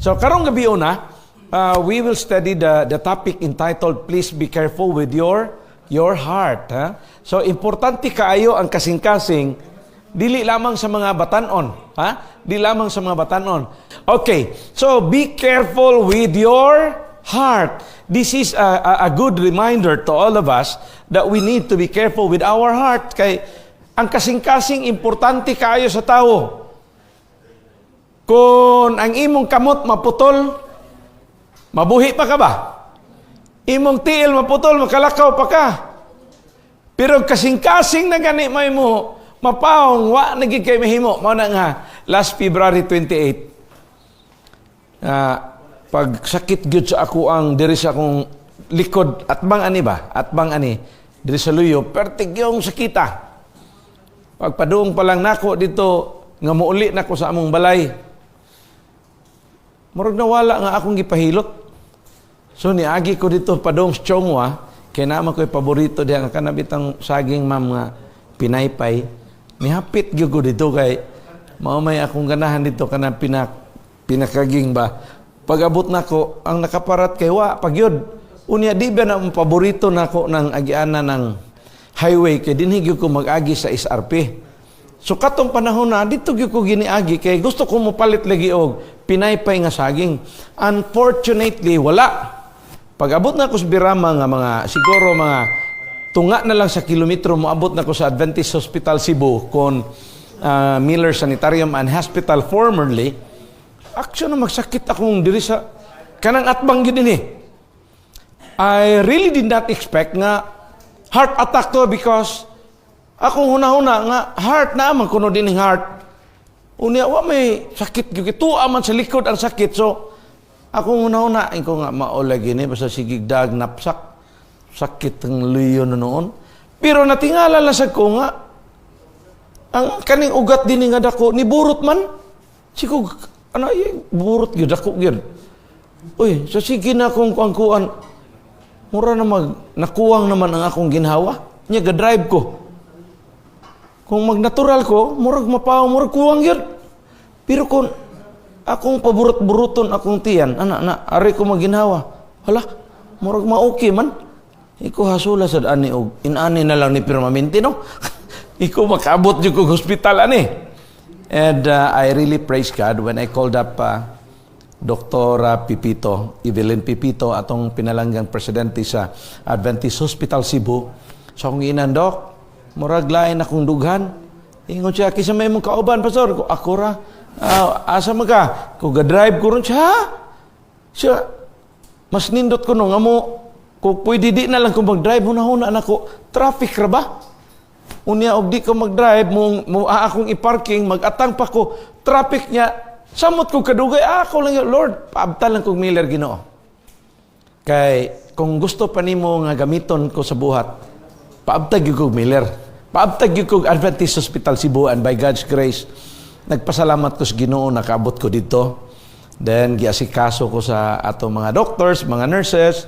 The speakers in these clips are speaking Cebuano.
So karong gabi una, we will study the topic entitled "Please Be Careful with Your Heart." Ha? So importante kaayo ang kasing-kasing, dili lamang sa mga batanon, ha? Di lamang sa mga batanon. Okay, so be careful with your heart. This is a good reminder to all of us that we need to be careful with our heart kay ang kasing-kasing importante kaayo sa tao. Kung ang imong kamot maputol, mabuhi pa ka ba? Imong tiil maputol, makalakaw pa ka. Pero kasing-kasing na gani may mo, mapawong, wa na gyud kay mahimo. Mao na nga, last February 28, pag sakit gyud sa ako ang diri sa akong likod, atbang ani ba? Atbang ani, diri sa luyo, pertig yung sakita. Pagpadung pa lang nako dito, nga muuli nako sa among balay, murag nawala nga akong gipahilot. So niagi ko dito padong sa Chong Hua, kay naman ko'y paborito diha nga kanabitang saging, ma'am, nga pinaypay. Nihapit gyud ko dito kay mao may akong ganahan dito kanang pinakaging ba. Pag-abot nako, ang nakaparat kay wa pagyud. Unya di ba na ang paborito nako ng agianan ng highway kay dinhi gyud ko mag-agi sa SRP. So katong panahon na dito gyud ko giniagi kay gusto ko mopalit lagi og pinaypay nga saging. Unfortunately, wala. Pag abot na ko sa Birama nga mga siguro mga tunga na lang sa kilometro moabot na ko sa Adventist Hospital Cebu kon Miller Sanitarium and Hospital formerly, action na magsakit akong diri sa kanang atbang gyud ini. I really did not expect nga heart attack to because akong hunahuna nga heart na man kuno din heart. Unya wa may sakit gyud, tuwa man sa likod ang sakit, so akong hunahuna ko nga mao lagi ni basta sigig dag napsak sakit ang luyo na noon. Pero natingala lang sa ko nga ang kaning ugat din nga dako ni burot man. Sigo ano ay burot gyud, dako gyud. Uy, sa sige na akong kuan-kuan. Mura na mag nakuwang naman ang akong ginhawa. Nya ga-drive ko. Kung magnatural ko, murag mapaw, murag kuwang yun. Pero kung akong paburot-buruton akong tiyan, ana na, ari ko maginhawa. Hala, murag ma-okay man. Iko hasula sad ani og inani na lang ni permanente, no. Iko makaabot jud kog hospital ani. And I really praise God when I called up Dr. Pipito, Evelyn Pipito, atong pinalanggang presidente sa Adventist Hospital Cebu. So akong giingnan, "Dok, murag lain akong dughan." Ingon siya, "Kinsa may mong kauban, pastor?" Ko, "Ako ra." "Ah, asa man ka?" Ko, "Ga-drive ko ron." Siya, "Ha?" Siya, mas nindot ko no, nga mo, kung pwede di na lang ko mag-drive, hunahuna na ko, traffic ra ba? Unya, og di ko mag-drive, mo akong i-parking, mag-atang pa ko, traffic niya, samot ko kadugay, ako lang, "Lord, paabtan lang kog Miller, Ginoo. Kay, kung gusto pa nimo nga gamiton ko sa buhat, paabtag gyud kog Miller. Paabtag gyud kog Adventist Hospital Cebu," and by God's grace, nagpasalamat ko sa Ginoo, nakaabot ko dito. Then giasikaso ko sa atong mga doctors, mga nurses.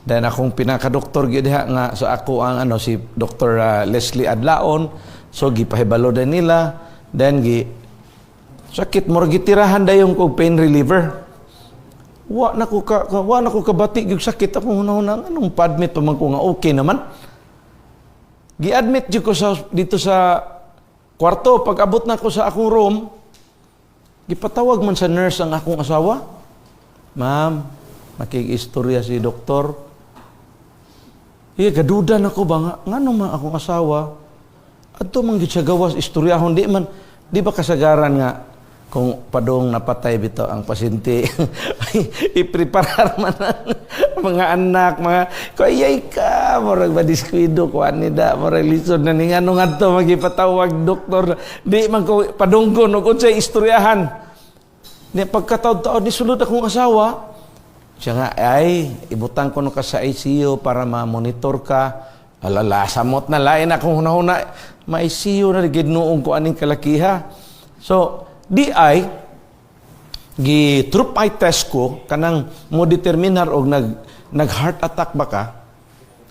Then akong pinakadoktor gyud diha nga sa ako ang ano si Dr. Leslie Adlaon. So gipahibalo din nila. Then gi sakit mo gitirahan dayon kog pain reliever. Wa na ko kabati gyud sakit. Akong hunahuna, anong pa-admit pa man ko nga okay naman. Gi-admit jud ko sa dito sa kwarto. Pag abot na ko sa akong room, gipatawag man sa nurse ang akong asawa. "Ma'am, makig-istorya si doktor." Iya, gaduda na ko ba nga, ngano man akong asawa? Adto man gyud siya gawas istoryahon, di man, di ba kasagaran nga kung padong napatay bito ang pasyente, ipreparar man ang mga anak, mga ko ayay ka, murag madiskuido ko ani da, murag lisod na ni, ngano ngadto magipatawag doktor, di man ko padunggon og unsay istoryahan ni. Pagkataod-taod ni sulod akong asawa, siya nga, "Ay, ibutang ko no ka sa ICU para ma-monitor ka." Alala, samot na lain akong hunahuna. Ma-ICU na ginuong ko aning kalakiha. So, di ay, gi troop eye test ko, kanang mo determinar og nag heart attack ba ka.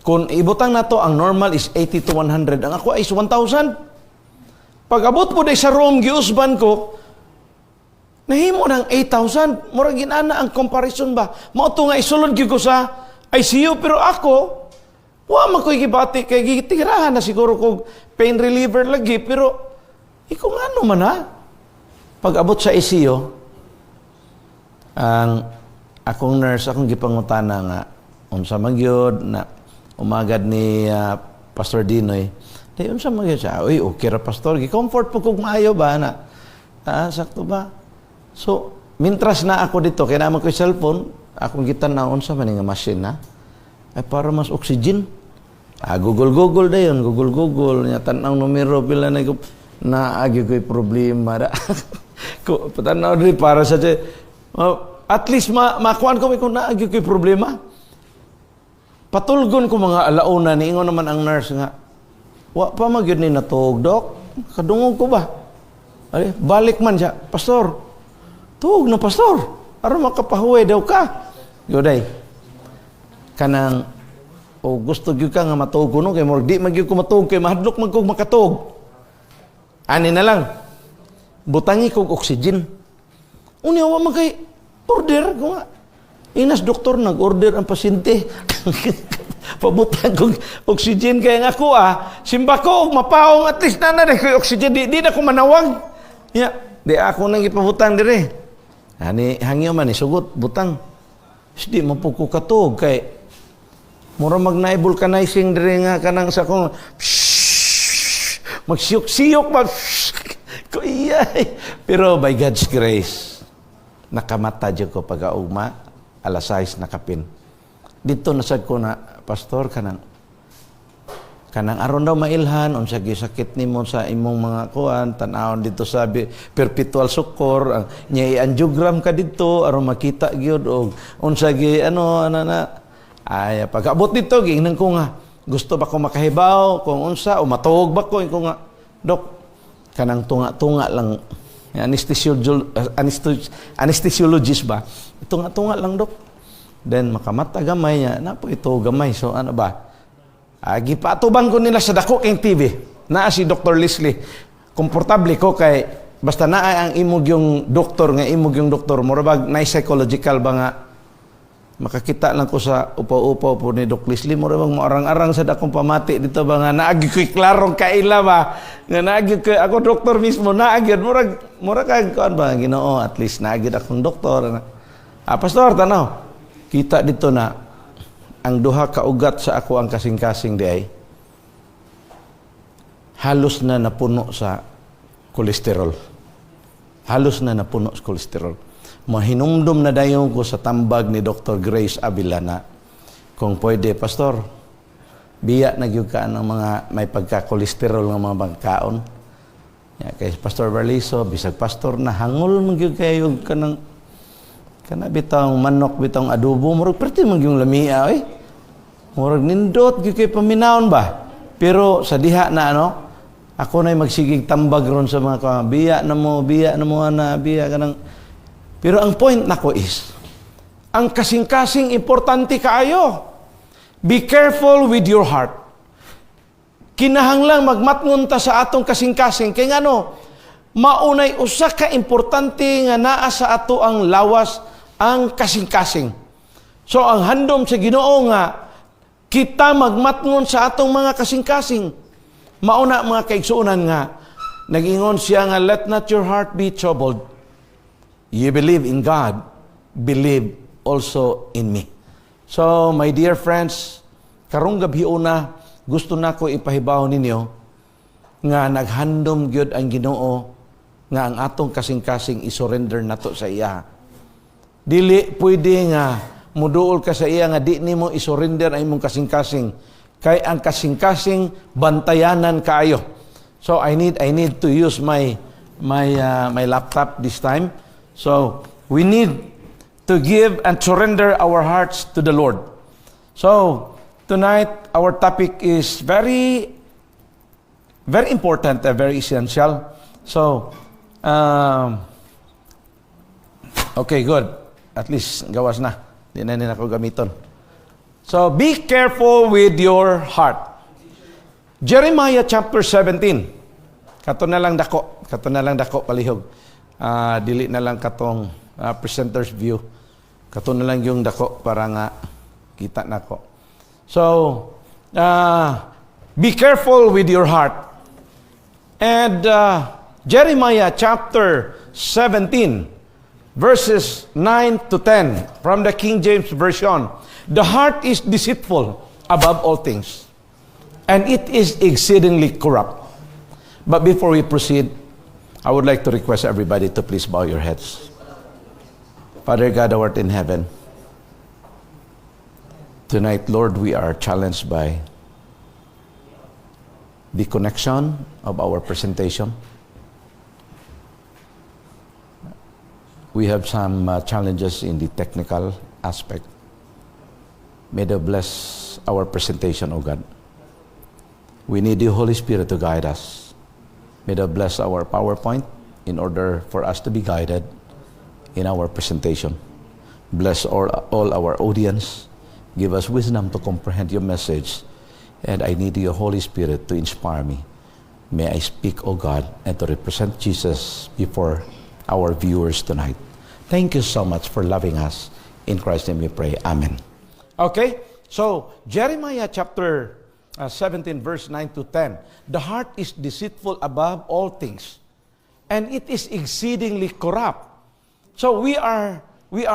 Kung ibutang nato ang normal is 80 to 100, ang ako is 1,000. Pag abot po day sa room, giusban ko, Nahimo ng 8,000. Murag ginana ang comparison ba? Mao to nga isulod gyud ko sa ICU, pero ako wa man ko'y gibati kay gitirahan na siguro kog pain reliever lagi, pero iko ngano man ha. Pag abot sa ICU, ang akong nurse akong gipangutana nga unsa man gyud na umagad ni Pastor Dinoy. Di unsa man gyud siya? "Uy, okay ra, Pastor." Gi-comfort po kog maayo ba na. Ah, sakto ba? So, mintras na ako dito, kaya naman ko yung cellphone, akong gitan-aw unsa man nga machine na. Ay, para mas oxygen. Ah, Google Google dayon, Google Google nya tan-aw numero pila na ko na agi ko'y problema da. Ko tan-aw diri para sa, oh, at least ma makuan ko kung naagi ko'y problema. Patulgon ko mga alauna, niingon naman ang nurse nga, "Wa pa man gyud ni natuog, Dok." Kadungog ko ba? Ay, balik man siya, "Pastor, tuog na, Pastor. Aron makapahuway daw ka." Yoday. Kanang o gusto gyud ka nga matuog kuno kay murag di man gyud ko matuog kay mahadlok man kog makatuog. Ani na lang. Butangi kog oxygen. Unya wa man kay order ko nga. Inas doktor, nag-order ang pasyente. Pabutang kog oxygen kay nga ako ah, simba ko og mapaong, at least na na ko'y oxygen, di na ko manawag. Ya, di ako nang ipabutang dire. Ani hangyo man isugot butang. Di mo po ko katuog kay mura mag naay vulcanizing dire nga kanang sa akong magsiyok-siyok mag ko iyay. Pero by God's grace, nakamata jud ko pag-augma, alas 6 nakapin. Dito na sad ko na, "Pastor, kanang kanang aron daw mailhan unsa gyud sakit nimo sa imong mga kuan, tan-awon dito sa perpetual succor ang nya angiogram ka dito aron makita gyud og unsa gyud ano ana na." Ay, pag-abot dito, giingnan ko nga gusto ba ko makahibaw kung unsa o matuog ba ko. Ko nga, "Dok, kanang tunga-tunga lang." Anesthesiologist ba, "Tunga-tunga lang, Dok." Then makamata gamay niya na po ito gamay, so ano ba. Ah, gipatubang ko nila sa dako kang TV. Naa si Dr. Leslie. Komportable ko kay basta naa ang imog yung doktor nga imog yung doktor, mura bag na psychological ba nga makakita lang ko sa upaw-upaw po ni Doc Leslie, mura bang maarang-arang sa dakong pamati dito ba nga naagi ko'y klarong kaila ba nga naagi ko ako doktor mismo naagi murag mura kag kuan ba, Ginoo, at least naagi akong doktor. Ah, Pastor, tanaw kita dito na ang duha ka ugat sa ako ang kasing-kasing di ay halos na napuno sa kolesterol. Halos na napuno sa kolesterol. Mahinumdum na dayon ko sa tambag ni Dr. Grace Avila na kung pwede, Pastor, biya na gyud ka ng mga may pagka-kolesterol nga mga pagkaon. Ya, kay Pastor Barliso, bisag pastor na hangol man gyud kayo kanang kana bitang manok bitang adobo, murag perti man gyud lamia oy. Murag nindot gyud kay paminawon ba. Pero sa diha na ano, ako na'y magsigig tambag ron sa mga biya na mo, biya na mo na, biya ka ng. Pero ang point nako is, ang kasing-kasing importante kaayo. Be careful with your heart. Kinahanglang magmatngon ta sa atong kasing-kasing. Kay ngano, maunay usa ka importante nga naa sa ato ang lawas, ang kasing-kasing. So ang handom sa Ginoo nga kita magmatngon sa atong mga kasing-kasing. Mauna, mga kaigsuonan, nga nagingon siya nga, "Let not your heart be troubled. You believe in God, believe also in me." So, my dear friends, karong gabi una, gusto nako ipahibaw ninyo nga naghandom gyud ang Ginoo nga ang atong kasing-kasing isurrender nato sa iya. Dili pwede nga muduol ka sa iya nga di nimo isurrender ang imong kasing-kasing kay ang kasing-kasing bantayanan kaayo. So I need to use my laptop this time. So we need to give and surrender our hearts to the Lord. So tonight our topic is very very important and very essential. So okay, good. At least gawas na. Di na nila ako gamiton. So, be careful with your heart. Jeremiah chapter 17. Kato na lang dako. Kato na lang dako palihog. Dili na lang katong presenter's view. Kato na lang yung dako para nga kita nako. So, be careful with your heart. And Jeremiah chapter 17, verses 9 to 10 from the King James Version. "The heart is deceitful above all things, and it is exceedingly corrupt." But before we proceed, I would like to request everybody to please bow your heads. Father God, who art in heaven, tonight, Lord, we are challenged by the connection of our presentation. We have some challenges in the technical aspect. May Thou bless our presentation, O God. We need the Holy Spirit to guide us. May Thou bless our PowerPoint in order for us to be guided in our presentation. Bless all our audience. Give us wisdom to comprehend your message. And I need your Holy Spirit to inspire me. May I speak, O God, and to represent Jesus before our viewers tonight. Thank you so much for loving us. In Christ's name we pray. Amen. Okay? So, Jeremiah chapter 17, verse 9 to 10. "The heart is deceitful above all things, and it is exceedingly corrupt." So we are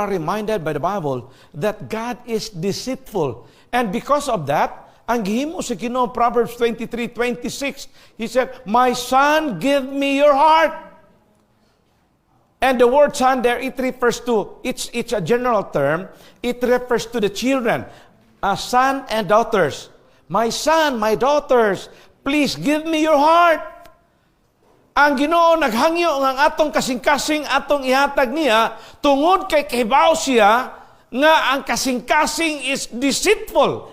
reminded by the Bible that God is deceitful. And because of that, ang gihimo sa Ginoo, Proverbs 23:26, He said, "My son, give me your heart." And the word "son" there, it refers to, it's a general term. It refers to the children, son and daughters. "My son, my daughters, please give me your heart." Ang Ginoo naghangyo nga ang atong kasing-kasing atong ihatag niya tungod kay kahibaw siya nga ang kasing-kasing is deceitful.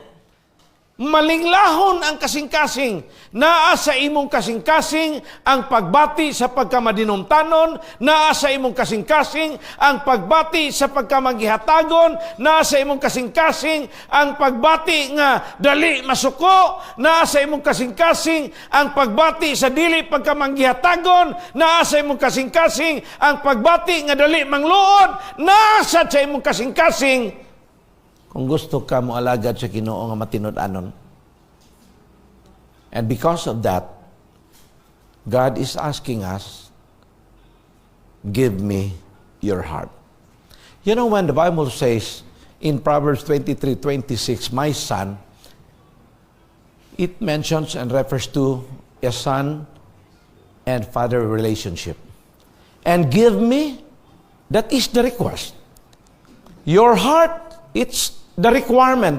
Malinglahon ang kasing-kasing. Naa sa imong kasing-kasing ang pagbati sa pagkamadinumtanon, naa sa imong kasing-kasing ang pagbati sa pagkamagihatagon, naa sa imong kasing-kasing ang pagbati nga dali masuko, naa sa imong kasing-kasing ang pagbati sa dili pagkamanggihatagon, naa sa imong kasing-kasing ang pagbati nga dali mangluod, naa sa imong kasing-kasing kung gusto ka mo alagad sa Ginoo nga matinud-anon. And because of that, God is asking us, "Give me your heart." When the Bible says in Proverbs 23:26, "My son," it mentions and refers to a son and father relationship. And "give me," that is the request. "Your heart," it's the requirement.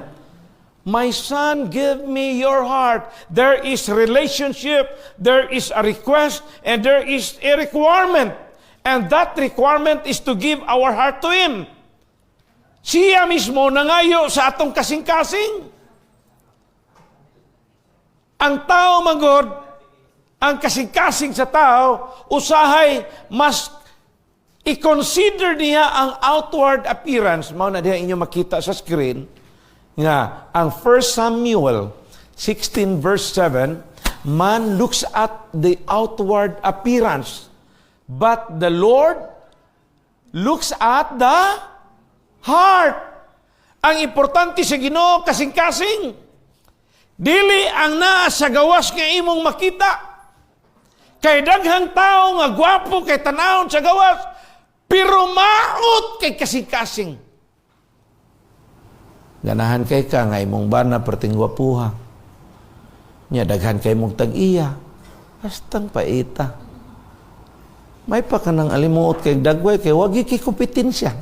"My son, give me your heart." There is relationship, there is a request, and there is a requirement. And that requirement is to give our heart to Him. Siya mismo nangayo sa atong kasing-kasing. Ang tao manggod, ang kasing-kasing sa tao, usahay mas i-consider niya ang outward appearance. Mao na diha inyo makita sa screen nga ang 1 Samuel 16 verse 7, "Man looks at the outward appearance, but the Lord looks at the heart." Ang importante sa Ginoo kasing-kasing. Dili ang naa sa gawas nga imong makita. Kay daghang tao nga gwapo kay tanawon sa gawas, pero maot kay kasing-kasing. Ganahan kay ka nga imong bana perting gwapuha. Nya daghan kay mong tag-iya. Bastang paita. May pa ka nang alimuot kay dagway kay wagi kay kompetensya.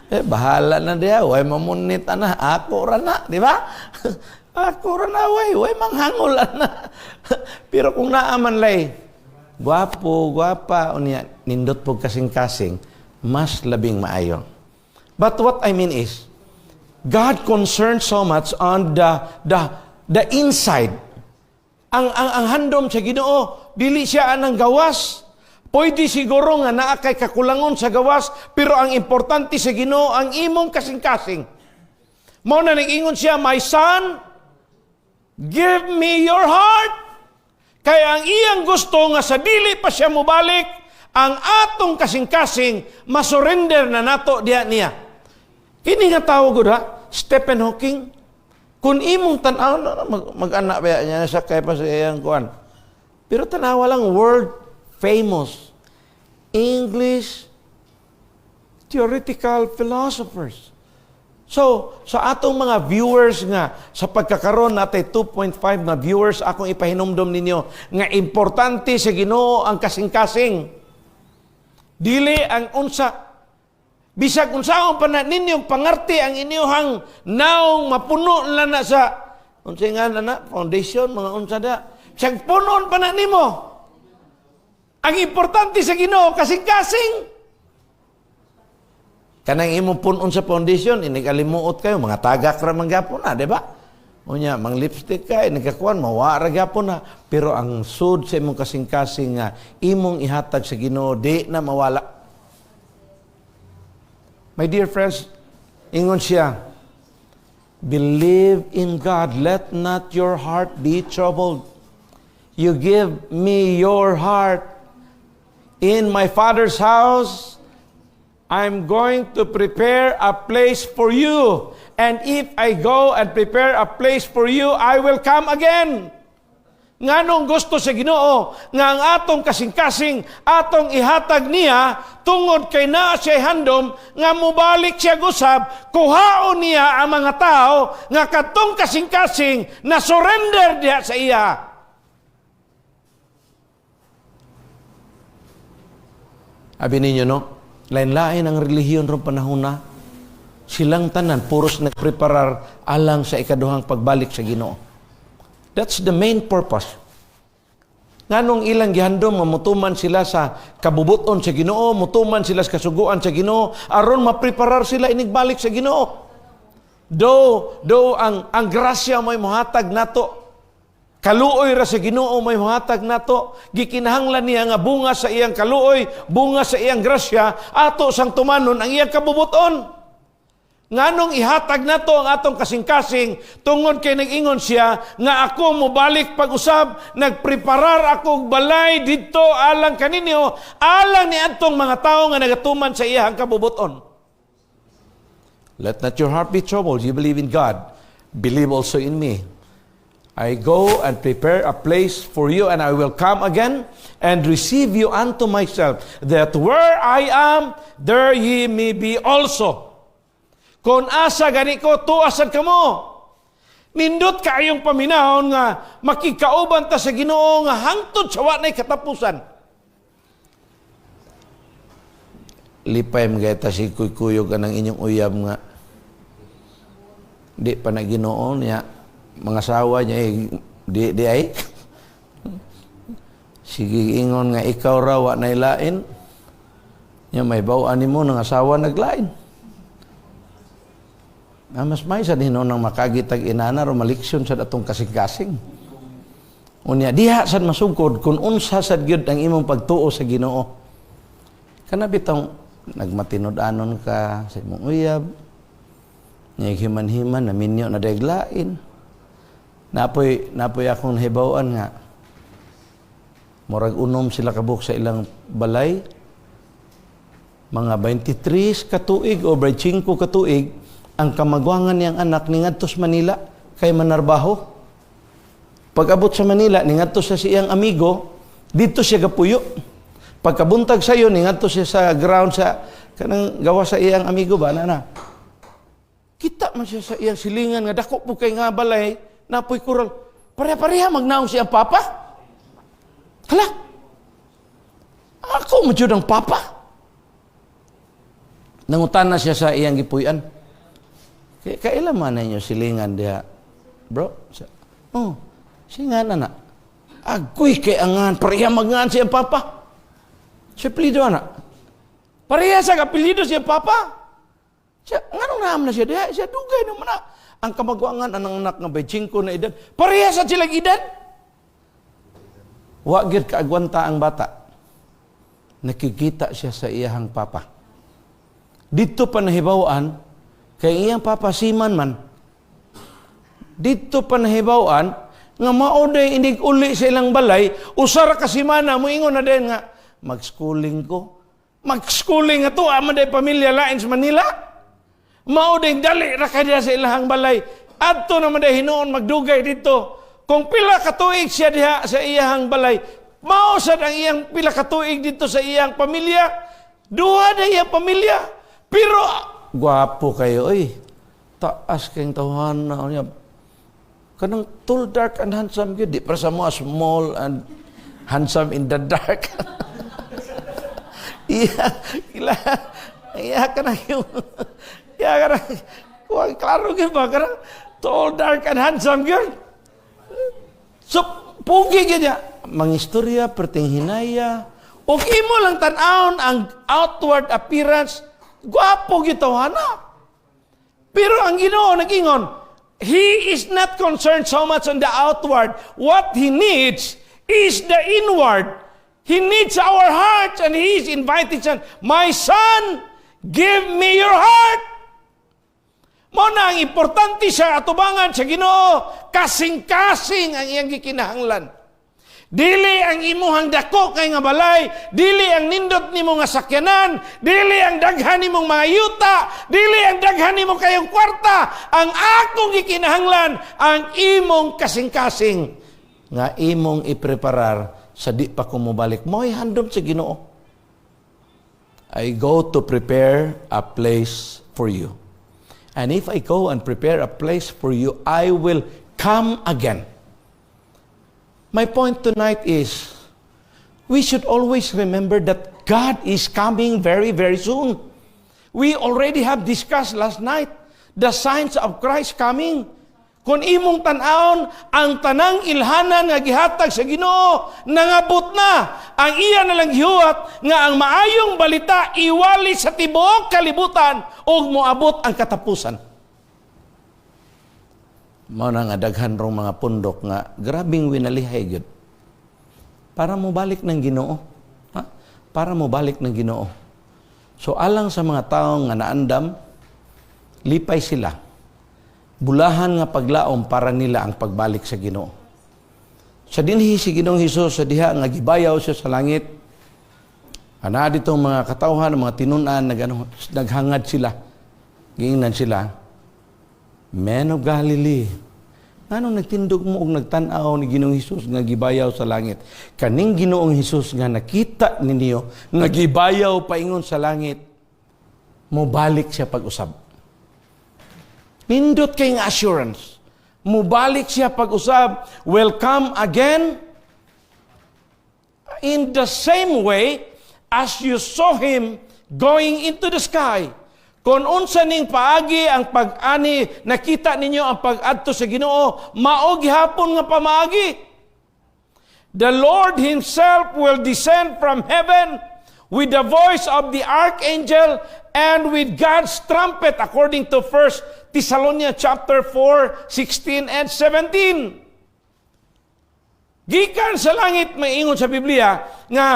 Eh, bahala na diha, way mamunit ana, ako ra na, di ba? Ako ra na, way manghangol ana. Pero kung naa man lay, gwapo, gwapa, unya, nindot po kasing-kasing, mas labing maayo. But what I mean is, God concerns so much on the inside. Ang handom sa Ginoo, dili siya anang gawas. Pwede siguro nga naa kay kakulangon sa gawas, pero ang importante sa Ginoo ang imong kasing-kasing. Mao na nag-ingon siya, "My son, give me your heart." Kaya ang iyang gusto nga sa dili pa siya mobalik, Ang atong kasing-kasing masurrender na nato diha niya. Kini nga tawo gud ha, Stephen Hawking. Kung imong tan-aw mag-anak ba niya sa kay pa sa iyang kuan. Pero tanawa lang, world famous English theoretical philosophers. So, sa atong mga viewers nga sa pagkakaron natay 2.5 nga viewers, akong ipahinumdom ninyo nga importante sa Ginoo ang kasing-kasing. Dili ang unsa, bisag unsaon pa na ninyong pangarti ang inyong naong, mapuno lang na sa unsa nga na foundation, mga unsa da. Bisag punon pa na nimo. Ang importante sa Ginoo, kasing-kasing. Kanang imong punon sa foundation, inig alimuot kayo, mga tagak ra man gyapon na, di ba? Unya, mang lipstick ka, inig kakuan, mawa ra gyapon na. Pero ang sud sa imong kasing-kasing nga imong ihatag sa Ginoo, di na mawala. My dear friends, ingon siya, "Believe in God, let not your heart be troubled. You give me your heart. In my Father's house, I'm going to prepare a place for you. And if I go and prepare a place for you, I will come again." Nganong gusto sa Ginoo nga ang atong kasing-kasing atong ihatag niya? Tungod kay naa siya handom nga mobalik siya gusab, kuhaon niya ang mga tao nga katong kasing-kasing na surrender diha sa iya. Abi ninyo, no? Lain-lain ang relihiyon rong panahon na. Silang tanan puros nagpreparar alang sa ikaduhang pagbalik sa Ginoo. That's the main purpose. Nganong ilang gihandom nga mutuman sila sa kabubuton sa Ginoo, mutuman sila sa kasuguan sa Ginoo, aron mapreparar sila inigbalik sa Ginoo. Do ang grasya mo'y mohatag nato. Kaluoy ra sa Ginoo may mohatag nato. Gikinahanglan niya nga bunga sa iyang kaluoy, bunga sa iyang grasya, ato sang tumanon ang iyang kabubuton. Nganong ihatag nato ang atong kasing-kasing? Tungod kay nag-ingon siya nga ako mobalik pag-usab, nagpreparar ako og balay didto alang kaninyo, alang ni adtong mga tawo nga nagatuman sa iyang kabubuton. "Let not your heart be troubled. You believe in God. Believe also in me. I go and prepare a place for you, and I will come again and receive you unto myself, that where I am, there ye may be also." Kung asa gani ko, tuasan kamo. Nindot kaayong paminahon nga makikauban ta sa Ginoo nga hangtod sa wa nay katapusan. Lipay mga ta si kuy-kuyog anang inyong uyab nga di pa na Ginoo niya, mga sawa niya eh, di di ay sige ingon nga ikaw ra wa nay lain nya, may baw-an nimo ng asawa naglain. Ah, mas may sa hinuon ng makagitag inana ro maliksyon sa atong kasing-kasing. Unya diha sad masugkod kung unsa sad gyud ang imong pagtuo sa Ginoo. Kana bitong nagmatinud-anon ka sa imong uyab, nya himan-himan na minyo na daglain. Napoy akong nahibaw-an nga murag unom sila kabuk sa ilang balay, mga 23 katuig o 25 katuig ang kamagwangan niyang anak, ningadto sa Manila kay manarbaho. Pag-abot sa Manila, ningadto sa siyang amigo, dito siya gapuyo. Pagkabuntag sayo, ningadto siya sa ground sa kanang gawa sa iyang amigo ba na na. Kita man siya sa iyang silingan nga dako po kay nga balay, napoy kural. Pare-pareha magnaong siyang papa. Hala. Ako mo jud ang papa. Nangutana siya sa iyang gipuy-an. Kaila man ninyo silingan diha, bro? Sa, oh, singan na. Agoy kay angan, pareha magngan siyang papa. Siya apelyido ana. Pareha sa apelyido siyang papa. Siya, nganong naam na siya diha? Siya dugay naman na. Ang kamagwangan, ang anak nga 25 na edad. Pareha sa silang edad. Wa gyud kaagwanta ang bata. Nakikita siya sa iyahang papa. Dito pa nahibaw-an, kay iyang papa seaman man. Dito pa nahibaw-an, nga mao day inig uli sa ilang balay, usara ka semana, moingon na din nga, Mag-schooling ko. Mag-schooling ato, ama day pamilya lain sa Manila. Mao ding dali ra kay sa ilahang balay. Adto naman day hinuon magdugay dito. Kung pila ka tuig siya diha sa iyahang balay, mao sad ang iyang pila ka tuig dito sa iyang pamilya. Duha na iyang pamilya. Pero gwapo kayo oy. Taas kayong tawhana niya. Kanang tall, dark, and handsome gyud. Di para sa mga small and handsome in the dark. Iya, ila, iya ka na yung, iya ka na, kuha, klaro gyud ba, kanang tall, dark, and handsome gyud. So, pugi gyud niya. Mangistorya, perting hinaya, ug imo lang tan-awon ang outward appearance, gwapo gyud tawhana. Pero ang Ginoo nag-ingon, He is not concerned so much on the outward. What He needs is the inward. He needs our hearts and He is inviting son, "My son, give me your heart." Mao na ang importante sa atubangan sa Ginoo, kasing-kasing ang iyang gikinahanglan. Dili ang imuhang dako kay nga balay, dili ang nindot nimo nga sakyanan, dili ang daghan nimong mga yuta, dili ang daghan nimo kayong kwarta. Ang akong gikinahanglan ang imong kasing-kasing nga imong ipreparar sa di pa ko mobalik. Mo'y handom sa Ginoo. "I go to prepare a place for you. And if I go and prepare a place for you, I will come again." My point tonight is, we should always remember that God is coming very, very soon. We already have discussed last night the signs of Christ coming. Kung imong tan-awon, ang tanang ilhanan nga gihatag sa Ginoo nangabot na. Ang iya na lang gihuwat nga ang maayong balita iwali sa tibuok kalibutan ug moabot ang katapusan. Mao na nga daghan rong mga pundok nga grabing winalihay gyud. Para mo balik ng Ginoo. Ha? Para mo balik ng Ginoo. So alang sa mga taong nga naandam, lipay sila. Bulahan nga paglaom para nila ang pagbalik sa Ginoo. Sa dinhi si Ginoong Hesus sa diha nga gibayaw siya sa langit. Ana ditong mga katawhan, mga tinun-an, nag, ano, naghangad sila. Giingnan sila, "Men of Galilee, nganong nagtindog mo og nagtan-aw ni Ginoong Hesus nga gibayaw sa langit? Kaning Ginoong Hesus nga nakita ninyo nga gibayaw paingon sa langit, mobalik siya pag-usab." Nindot kay nga assurance. Mobalik siya pag-usab, will come again in the same way as you saw him going into the sky. Kung unsa ning paagi ang pag-ani nakita ninyo ang pag-adto sa Ginoo, mao gihapon nga pamaagi. The Lord himself will descend from heaven with the voice of the archangel and with God's trumpet, according to 1 Thessalonians chapter 4, 16 and 17. Gikan sa langit, maingon sa Biblia nga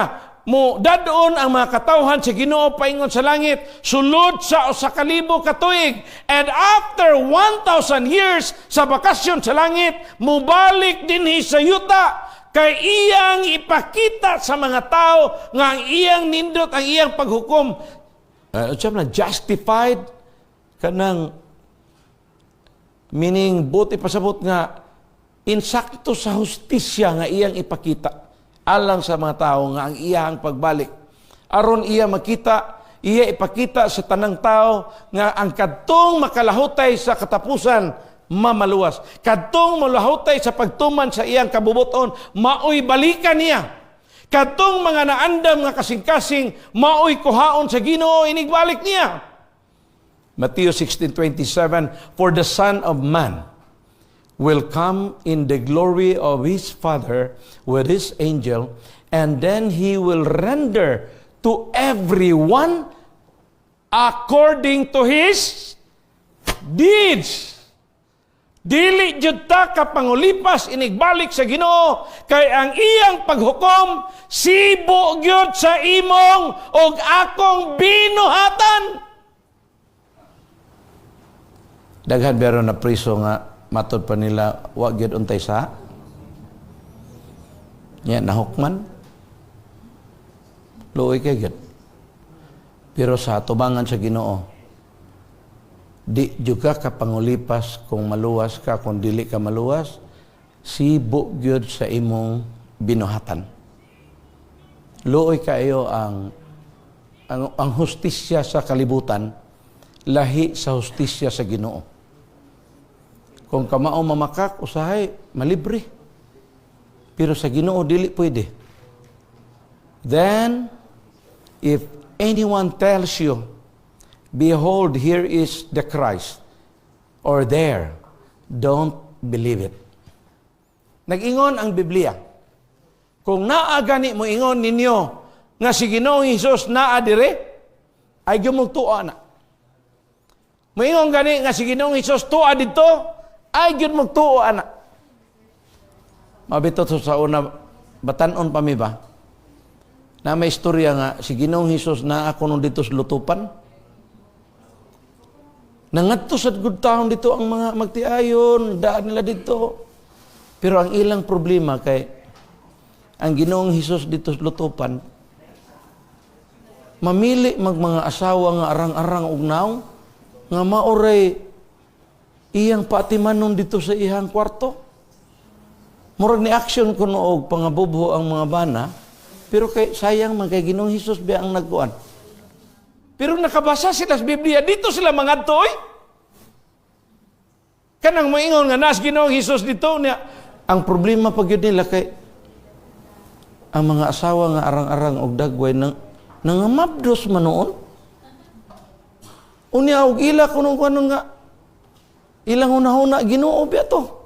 mo dadon ang mga katawhan sa Ginoo paingon sa langit sulod sa 1,000 ka tuig, and after 1,000 years sa bakasyon sa langit, mubalik dinhi sa yuta kay iyang ipakita sa mga tao nga ang iyang nindot ang iyang paghukom, na justified, kanang meaning buot ipasabot nga insakto sa hustisya nga iyang ipakita alang sa mga tao nga ang iyang pagbalik aron iya makita, iya ipakita sa tanang tao nga ang kadtong makalahutay sa katapusan mamaluwas, kadtong malahutay sa pagtuman sa iyang kabubuton maoy balikan niya, kadtong mga naandam nga kasing-kasing maoy kuhaon sa Ginoo inigbalik niya. Matthew 16:27, "For the Son of Man will come in the glory of his Father with his angel, and then he will render to everyone according to his deeds." Dili jud ta ka pangulipas inigbalik sa Ginoo kay ang iyang paghukom sibo gyud sa imong ug akong binuhatan. Daghan pero na priso nga matod pa nila wa gyud untay sa nya nahukman. Luoy kay gyud. Pero sa tubangan sa Ginoo, di juga ka pangulipas kung maluwas ka, kung dili ka maluwas, sibo gyud sa imong binuhatan. Luoy kayo ang hustisya sa kalibutan, lahi sa hustisya sa Ginoo. Kung kamao mamakak, usahay, malibre. Pero sa Ginoo, dili pwede. Then, if anyone tells you, "Behold, here is the Christ," or "There," don't believe it. Nag-ingon ang Biblia, kung naa gani mo ingon ninyo nga si Ginoong Hesus naa dire, ay gumugtuo na. Moingon gani nga si Ginoong Hesus tuwa didto, ay gyud mugtuo ana. Mabito to sa una, batanon pa mi ba? Na may istorya nga si Ginoong Hesus naa kuno didto sa Lutupan. Nangadto sa good town dito ang mga magtiayon, daan nila dito. Pero ang ilang problema kay ang Ginoong Hesus dito sa Lutupan, mamili mag mga asawa nga arang-arang og nawong nga maoray iyang patimanon dito sa iyang kwarto. Murag ni action kuno og pangabubho ang mga bana, pero kay sayang man kay Ginoong Hesus biya ang nagkuan. Pero nakabasa sila sa Biblia, dito sila mangadto oy. Kanang moingon nga nas Ginoong Hesus dito niya. Ang problema pag yun nila kay ang mga asawa nga arang-arang og dagway nang nangamabdos man noon. Unya og ila kuno kuno nga ilang hunahuna, Ginoo biya to.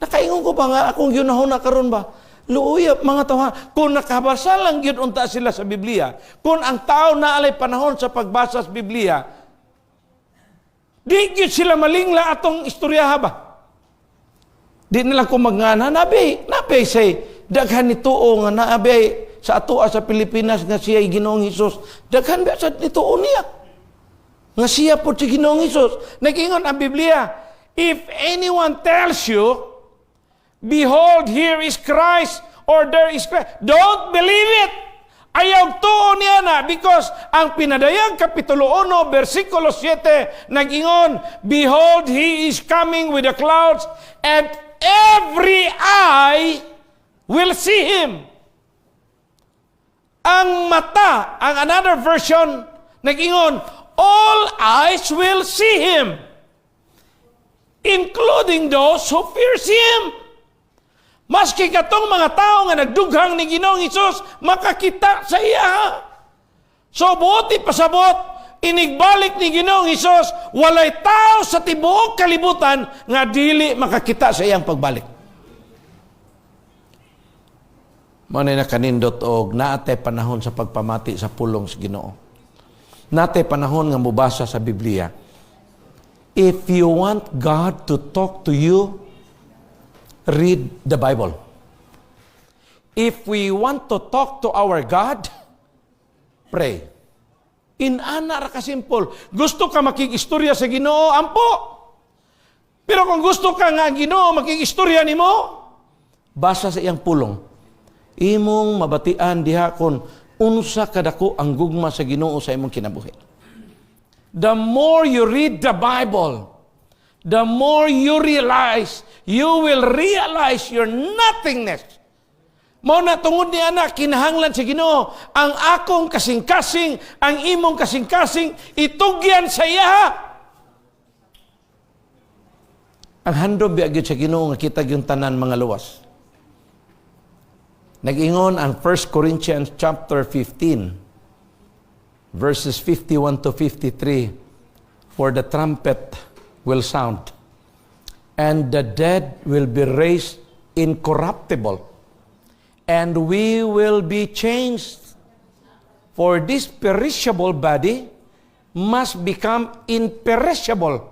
Nakaingon ko pa nga akong ginahuna karon ba? Luoy mga tawhan, kung nakabasa lang gyud unta sila sa Biblia, kung ang tao na alay panahon sa pagbasa sa Biblia, di gyud sila malingla atong istoryaha ba? Di nila ko magngana, nabi, nabi say, daghan ni tuo nga naabi sa atoa sa Pilipinas nga siya Ginoong Hesus. Daghan ba sa nituo niya? Nga siya po si Ginoong Hesus. Nag-ingon ang Biblia, if anyone tells you, "Behold, here is Christ," or "There is Christ," don't believe it. Ayaw tuo niya na because ang Pinadayag Kapitulo 1, versikulo 7, nag-ingon, "Behold, He is coming with the clouds and every eye will see Him." Ang mata, ang another version, nag-ingon, "All eyes will see Him, including those who pierce Him." Maski katong mga tao nga nagdughang ni Ginoong Hesus makakita sa iya. So buoti pasabot, inigbalik ni Ginoong Hesus, walay tao sa tibuok kalibutan nga dili makakita sa iyang pagbalik. Mao na nakanindot og naate panahon sa pagpamati sa pulong sa Ginoo. Naate panahon nga mobasa sa Biblia. If you want God to talk to you, read the Bible. If we want to talk to our God, pray. Inana ra ka simple. Gusto ka makig-istorya sa Ginoo, ampo. Pero kung gusto ka nga ang Ginoo makig-istorya nimo, basa sa iyang pulong. Imong mabatian diha kon unsa kadako ang gugma sa Ginoo sa imong kinabuhi. The more you read the Bible, the more you realize, you will realize your nothingness. Mao na tungod ni ana kinahanglan sa Ginoo ang akong kasing-kasing, ang imong kasing-kasing itugyan sa iya. Ang handom biya gyud sa Ginoo nga kita gyud tanan mga luwas. Nag-ingon ang 1 Corinthians chapter 15 verses 51 to 53, "For the trumpet will sound and the dead will be raised incorruptible and we will be changed. For this perishable body must become imperishable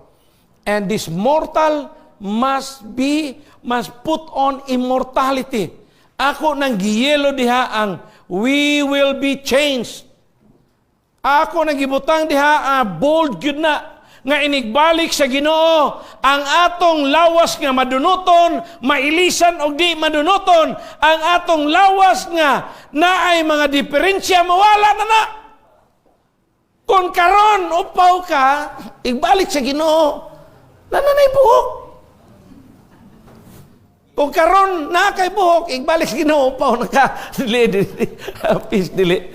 and this mortal must put on immortality." Ako nang giyelo diha ang "we will be changed." Ako nang gibutang diha bold gyud na Nga inigbalik sa Ginoo, ang atong lawas nga madunuton, mailisan og di madunuton, ang atong lawas nga naay mga diferensya, mawala na na. Kung karon upaw ka, igbalik sa Ginoo, naa na nay buhok. Kung karon naa kay buhok, igbalik sa Ginoo, upaw na ka. Dili, dili. Peace, dili.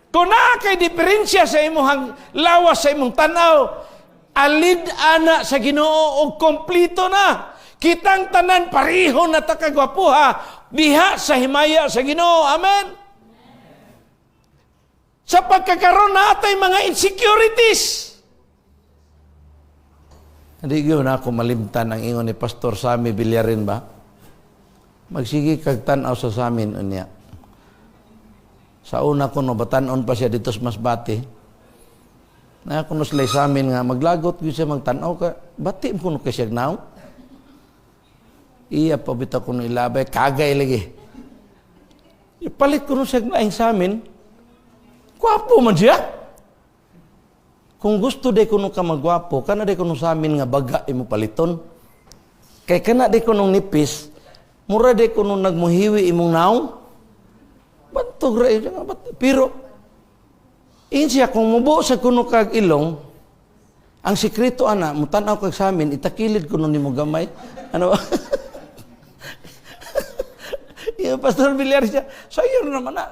Kung naa kay diferensya sa imong lawas, sa imong tanaw, alid ana sa Ginoo og kompleto na. Kitang tanan pareho na ta kagwapuha diha sa himaya sa Ginoo. Amen. Sa pagkakaroon natay mga insecurities. Hindi yun ako malimtan ang ingon ni Pastor Sami Villarin ba? Magsige kag tan-aw sa samin unya. Sa una ko no, batan-on pa siya dito sa Masbate. Na kuno sila sa amin nga maglagot gyud siya magtan-aw ka, bati mo kuno kay siya naw. Iya pa bitaw kuno ilabay kagay lagi. Ipalit kuno siya laing sa amin. Gwapo man siya. Kung gusto day kuno ka magwapo, kana day kuno sa amin nga baga imo paliton. Kay kana day kuno nipis, mura day kuno nagmuhiwi imong naong. Bantog ra nga. Pero ingon siya, kung mubo sa kuno kag ilong, ang sikreto ana, mutan-aw kag sa amin, itakilid kuno nimo gamay. Ano ba? Yung Pastor Villar siya, sayo naman na.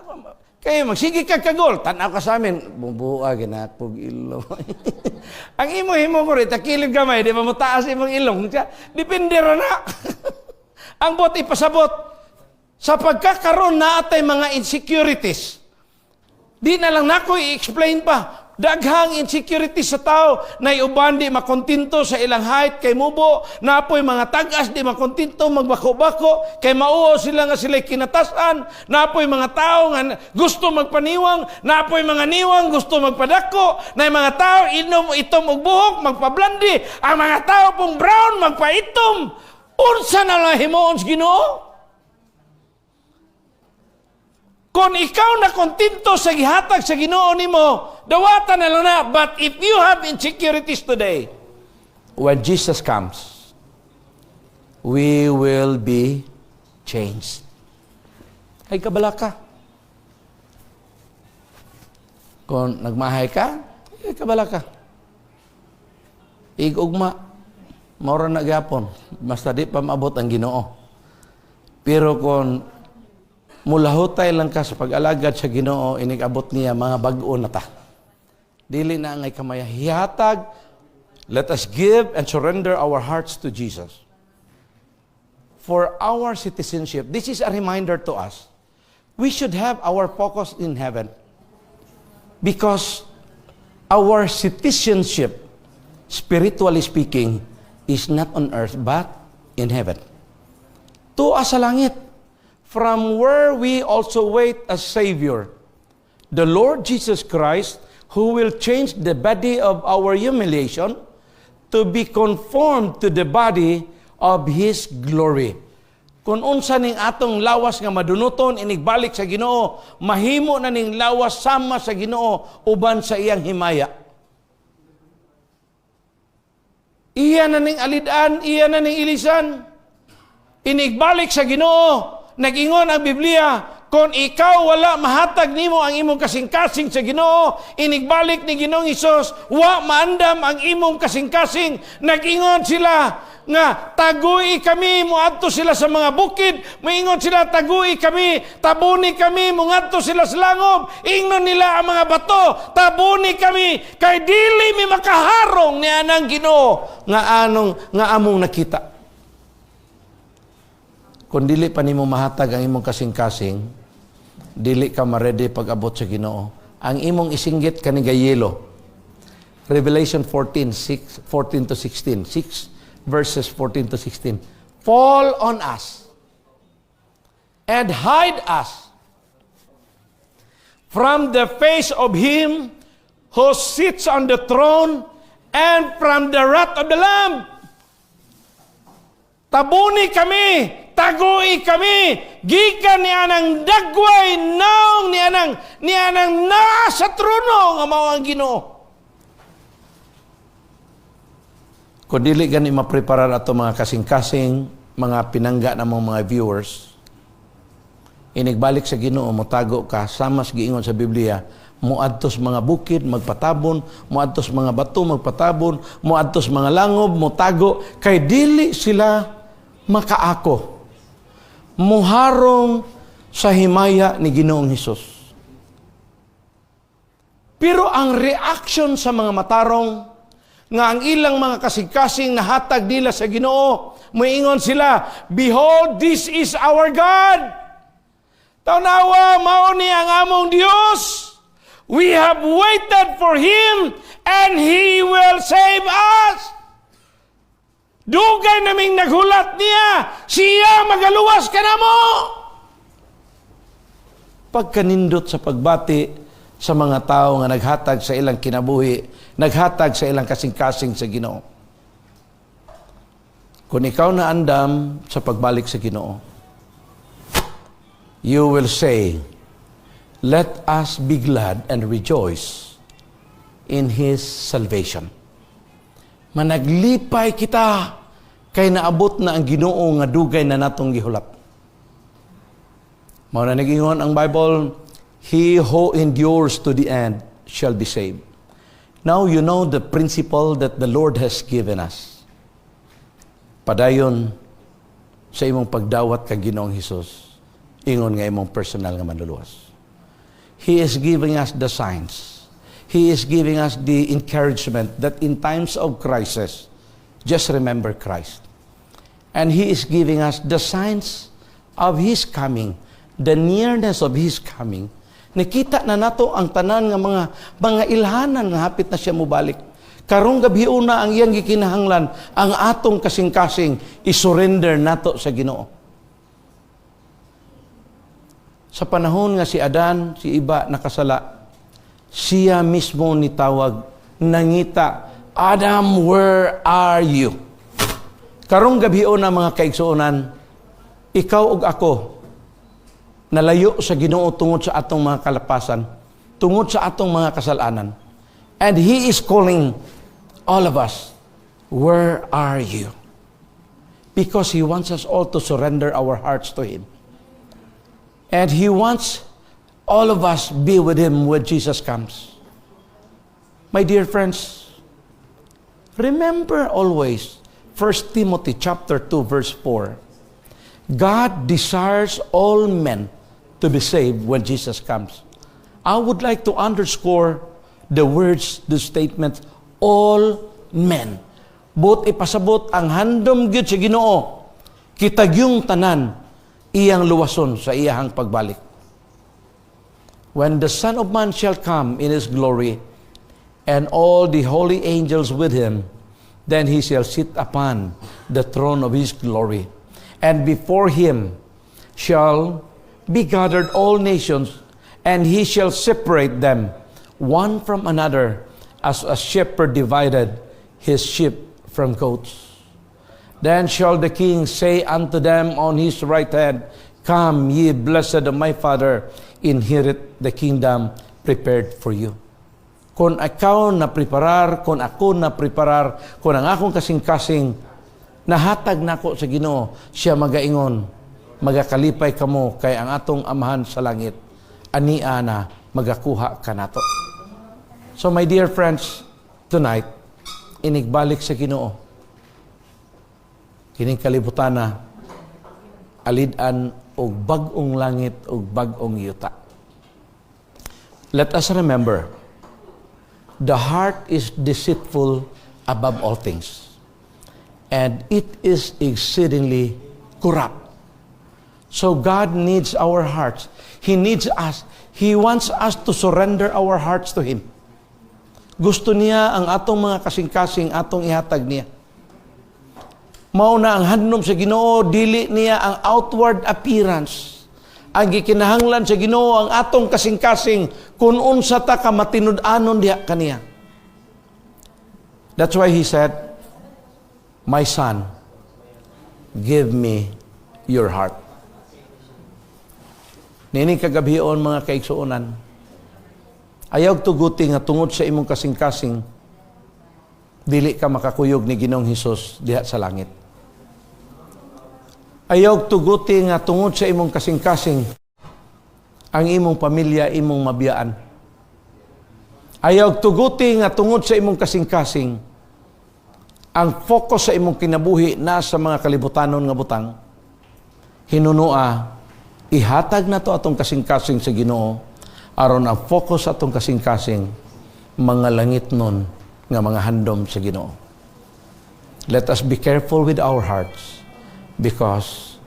Kaya magsige ka kagol, tanaw ka sa amin, bumubuha, ginakpog ilong. Ang imo himo ko rin, takilid gamay, di ba mo taas imong ilong? Siya, depende ra na. Ang buot ipasabot, sa pagkakaroon na atay mga insecurities, di na lang nako i-explain pa. Daghang insecurities sa tao na uban di makontento sa ilang height kay mubo, napoy mga tagas di makontento magbako-bako kay mauo sila nga sila kinatasan, napoy mga tao nga gusto magpaniwang, napoy mga niwang gusto magpadako, na mga tao inom itom og buhok magpablandi, ang mga tao pong brown magpaitom. Unsa na lang himuon sa Ginoo? Kung ikaw na kontento sa gihatag sa Ginoo nimo, dawatan na lang na. But if you have insecurities today, when Jesus comes, we will be changed. Ay kabalaka. Kung nagmahay ka, ay kabalaka. Igugma, maura na gyapon, basta di pa maabot ang Ginoo. Pero kung mulahutay lang ka sa pag-alagad sa Ginoo, inig-abot niya mga bag-o na ta. Dili na angay kamaya hihatag. Let us give and surrender our hearts to Jesus. For our citizenship, this is a reminder to us. We should have our focus in heaven. Because our citizenship, spiritually speaking, is not on earth but in heaven. Tuwa sa langit, from where we also wait a Savior, the Lord Jesus Christ, who will change the body of our humiliation to be conformed to the body of His glory. Kung unsa ning atong lawas nga madunuton inigbalik sa Ginoo, mahimo na ning lawas sama sa Ginoo uban sa iyang himaya. Iya na ning alid-an, iya na ning ilisan. Inigbalik sa Ginoo, nag-ingon ang Biblia, kung ikaw wala mahatag nimo ang imong kasing-kasing sa Ginoo, inigbalik ni Ginoong Hesus, wa maandam ang imong kasing-kasing. Nag-ingon sila nga tagui kami, muadto sila sa mga bukid, moingon sila tagui kami, tabuni kami, mungadto sila sa langob, ingnon nila ang mga bato, tabuni kami, kay dili mi makaharong ni anang Ginoo nga anong nga among nakita. Kung dili pa nimo mahatag ang imong kasing-kasing, dili ka ma-ready pag-abot sa Ginoo. Ang imong isinggit kani yelo. Revelation 14, 6, 14 to 16. 6 verses 14 to 16. "Fall on us and hide us from the face of Him who sits on the throne and from the wrath of the Lamb." Tabuni kami, tagui kami, gikan ni anang dagway naong ni anang naa sa trono nga mao ang Ginoo. Kung dili gani mapreparar ato mga kasing-kasing, mga pinangga namong mga viewers, inigbalik sa Ginoo, motago ka, sama sa giingon sa Biblia, moadtos mga bukid, magpatabon, moadtos mga bato, magpatabon, moadtos mga langob, motago, kay dili sila makaako. Muharong sa himaya ni Ginoong Hesus. Pero ang reaction sa mga matarong nga ang ilang mga kasing-kasing nahatag nila sa Ginoo, muingon sila, "Behold, this is our God." Tanawa, mao ni ang among Dios. We have waited for Him and He will save us. Dugay naming naghulat niya, siya magaluwas kanamo. Pagkanindot sa pagbati sa mga tao nga naghatag sa ilang kinabuhi, naghatag sa ilang kasing-kasing sa Ginoo. Kung ikaw na andam sa pagbalik sa Ginoo, you will say, "Let us be glad and rejoice in His salvation." Managlipay kita kay naabot na ang Ginoo nga dugay na natong gihulat. Mao na nagingon ang Bible, "He who endures to the end shall be saved." Now you know the principle that the Lord has given us. Padayon sa imong pagdawat kang Ginoong Hesus, ingon nga imong personal nga manluluwas. He is giving us the signs. He is giving us the encouragement that in times of crisis, just remember Christ. And He is giving us the signs of His coming, the nearness of His coming. Nakita na nato ang tanan nga mga ilhanan nga hapit na siya mobalik. Karong gabhiona, ang iyang gikinahanglan ang atong kasing-kasing i-surrender nato sa Ginoo. Sa panahon nga si Adan, si Eva nakasala, siya mismo nitawag, nangita, "Adam, where are you?" Karong gabhiona, mga kaigsuonan, ikaw ug ako nalayo sa Ginoo tungod sa atong mga kalapasan, tungod sa atong mga kasalanan. And He is calling all of us, "Where are you?" Because He wants us all to surrender our hearts to Him. And He wants all of us be with Him when Jesus comes. My dear friends, remember always 1 Timothy chapter 2 verse 4. God desires all men to be saved when Jesus comes. I would like to underscore the words, the statement, "all men." Buot ipasabot ang handom gyud sa Ginoo, kita gyung tanan iyang luwason sa iyahang pagbalik. "When the Son of Man shall come in his glory, and all the holy angels with him, then he shall sit upon the throne of his glory. And before him shall be gathered all nations, and he shall separate them one from another, as a shepherd divided his sheep from goats. Then shall the King say unto them on his right hand, 'Come, ye blessed of my Father, inherit the kingdom prepared for you.'" Kung ikaw na preparar, kung ako na preparar, kung ang akong kasing-kasing nahatag nako sa Ginoo, siya magaingon, "Magakalipay kamo kay ang atong Amahan sa langit ania na magakuha kanato." So my dear friends, tonight, inigbalik sa Ginoo, kining kalibutan na alid-an og bag-ong langit ug bag-ong yuta. Let us remember, the heart is deceitful above all things, and it is exceedingly corrupt. So God needs our hearts. He needs us. He wants us to surrender our hearts to Him. Gusto niya ang atong mga kasing-kasing atong ihatag niya. Mao na ang handom sa Ginoo, dili niya ang outward appearance. Ang gikinahanglan sa Ginoo ang atong kasing-kasing kung unsa ta ka matinud-anon diha kaniya. That's why He said, "My son, give me your heart." Niining kagabhion, mga kaigsuonan, ayaw tuguti nga tungod sa imong kasing-kasing Dili ka makakuyog ni Ginoong Hesus diha sa langit. Ayaw tuguti nga tungod sa imong kasing-kasing, ang imong pamilya imong mabiyaan. Ayaw tuguti nga tungod sa imong kasing-kasing, ang focus sa imong kinabuhi nasa mga kalibutanon nga butang. Hinunua, ihatag nato atong kasing-kasing sa Ginoo aron ang focus sa atong kasing-kasing mga langitnon nga mga handom sa Ginoo. Let us be careful with our hearts because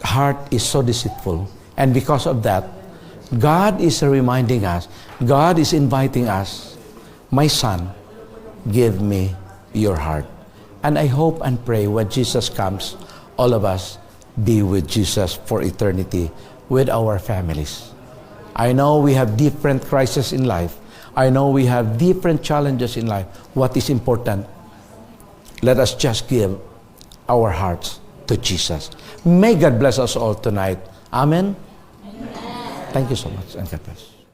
heart is so deceitful. And because of that, God is reminding us, God is inviting us, "My son, give me your heart." And I hope and pray when Jesus comes, all of us be with Jesus for eternity with our families. I know we have different crises in life. I know we have different challenges in life. What is important? Let us just give our hearts to Jesus. May God bless us all tonight. Amen. Thank you so much and God bless.